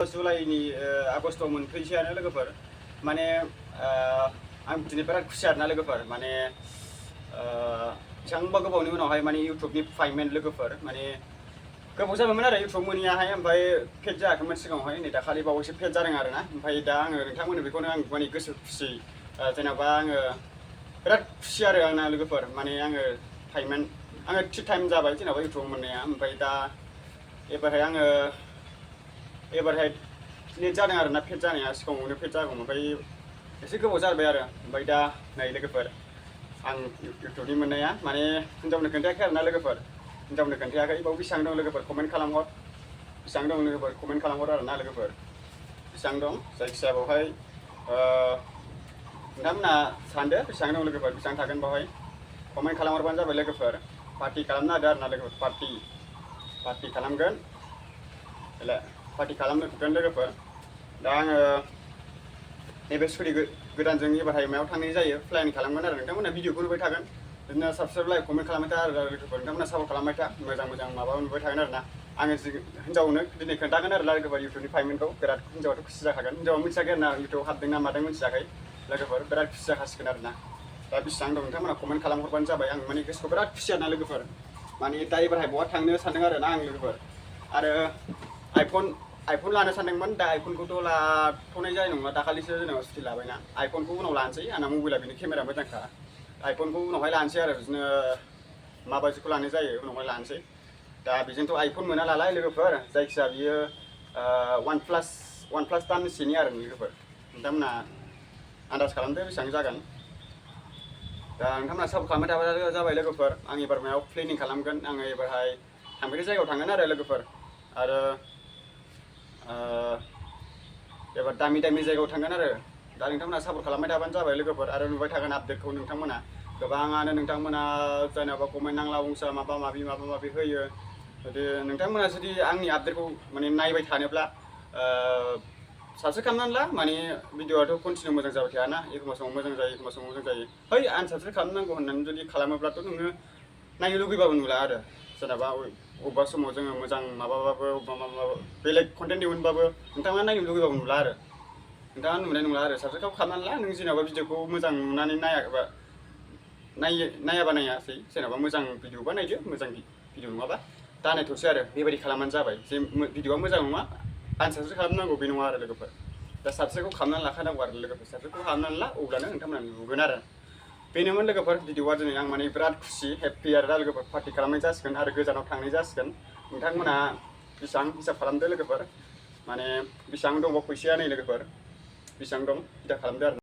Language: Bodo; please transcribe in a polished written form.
जुलाइनि आगस्टआव मोनफैसैयानो लोगोफोर माने आं दिनै बिराद खुसि आरोना लोगोफोर माने बेसेबांबा गोबावनि उनावहाय माने इउटुबनि पेमेन्ट लोगोफोर माने गोबाव जाबायमोन आरो इउटुब मोनियाहाय ओमफ्राय पेड जायाखैमोन सिगाङावहाय नै दाखालि बावैसो पेड जादों आरोना ओमफ्राय दा आङो नोंथांमोननो बेखौनो आं माने गोसो खुसि जेनेबा आङो बिराद खुसि आरो आंना लोगोफोर माने आङो पेमेन्ट आङो थिग टाइम जाबाय जेनेबा इउटुब मोननाया ओमफ्राय दा एबारहाय आङो एबारहाय लेट जादों आरोना पेड जानाया सिगाङावनो पेड जागौमोन ओमफ्राय एसे गोबाव जाबाय आरो ओमफ्राय दा नै लोगोफोर आं इउटुबनि मोननाया माने हिन्जावनो खोन्थायाखै आरोना लोगोफोर हिन्जावनो खोन्थायाखै बाव बेसेबां दं लोगोफोर कमेन्ट खालामहर बेसेबां दं लोगोफोर कमेन्ट खालामहर आरोना लोगोफोर बेसेबां दं जायखिजाया बावहाय नोंथांमोना सानदो बेसेबां दं लोगोफोर बेसेबां थागोन बावहाय कमेन्ट खालामहरबानो जाबाय लोगोफोर पार्टि खालामना होदो आरोना लोगोफोर पार्टि खालामगोन पार्टि खालामगोन लोगोफोर दा आङो नैबे स्ट'रि गोदानजों एबारहाय मायाव थांनाय जायो प्लेन खालामगोन आरो नोंथांमोना भिडिअखौ नुबाय थागोन बिदिनो साबसक्राइब लाइक कमेन्ट खालामबाय था आरो लोगोफोर नोंथांमोना सापर्ट खालामबाय था मोजां माबा नुबाय थागोन आरोना आङो हिन्जावनो दिनै खोन्थागोन आरो लोगोफोर इउटुबनि पेमेन्टखौ बिराद हिन्जावाथ' खुसि जाखागोन हिन्जावा मिथियाखै आरोना इउटुबाव हाबदों ना मादों मिथियाखै लोगोफोर बिराद खुसि जाखासिगोन आरोना दा बेसेबां दं नोंथांमोना कमेन्ट खालामहरबानो जाबाय आं माने गोसोखौ बिराद खुसि आरोना लोगोफोर माने दा एबारहाय बहा थांनो सानदों आरोना आं लोगोफोर आरो आइफन लानो सानदोंमोन दा आइफनखौथ' लाथ'नाय जानाय नंला दाखालिसो जेनेबा सुटि लाबायना आइफनखौ उनाव लानोसै आंना मबाइला बेनि केमेरा मोजांखा आइफनखौ उनावहाय लानोसै आरो बिदिनो माबायदिखौ लानाय जायो उनावहाय लानोसै दा बेजोंथ' आइफन मोना नालाय लोगोफोर जायखिजाया बियो वान प्लास दामनिसोनि आरो लोगोफोर नोंथांमोना आन्दाज खालामदो बेसेबां जागोन दा नोंथांमोना सापर्ट खालामबाय थाबाय जाबाय लोगोफोर आं एबार मायाव प्लेनिं खालामगोन आङो एबारहाय थांफेरै जायगायाव थांगोन आरो लोगोफोर आरो एबार दामि जायगायाव थांगोन आरो दा नोंथांमोना सापर्ट खालामबाय थाबानो जाबाय लोगोफोर आरो नुबाय थागोन आपडेटखौ नोंथांमोना गोबाङानो नोंथांमोना जेनेबा कमेन्ट नांला बुंसा माबा माबि होयो जुदि नोंथांमोना जुदि आंनि आपडेटखौ माने नायबाय थानोब्ला साबस्क्राइब खालामनानै ला माने भिडिअआथ' कन्टिनिउ मोजां जाबाय थायाना एखमबा समाव मोजां जायो एखमबा समाव मोजां जायो है आं साबस्क्राइब खालामनांगौ होननानै जुदि खालामोब्लाथ' नोङो नायनो लुगैबाबो नुला आरो जेनेबा अबेबा समाव जोङो मोजां माबाबाबो अबेबा बेलेग कन्टेन्ट दिहुनबाबो नोंथाङा नायनो लुगैबाबो नुला आरो नोंथाङा नुनाय नंला आरो साबस्क्राइब खालामनानै ला नों जेनेबा भिडिअखौ मोजां नुनानै नायाबा नायासै जेनेबा मोजां भिडिअबा नायदो मोजां भिडिअ नङाबा दा नायथ'सै आरो बेबायदि खालामबानो जाबाय जे भिडिअआ मोजां नङा आनसाबस्क्राइब खालामनांगौ बे नङा आरो लोगोफोर दा साबस्क्राइबखौ खालामनानै लाखानांगौ आरो लोगोफोर साबस्क्राइबखौ खालामनानै ला अब्लानो नोंथांमोना नुगोन आरो बेनोमोन लोगोफोर भिडिअआ दिनै आं माने बिराद खुसि हेप्पि आरो दा लोगोफोर पार्टि खालामनाय जासिगोन आरो गोजानाव थांनाय जासिगोन नोंथांमोना बेसेबां हिसाब खालामदो लोगोफोर माने बेसेबां दंबावो फैसाया नै लोगोफोर बेसेबां दं हिसाब खालामदो आरो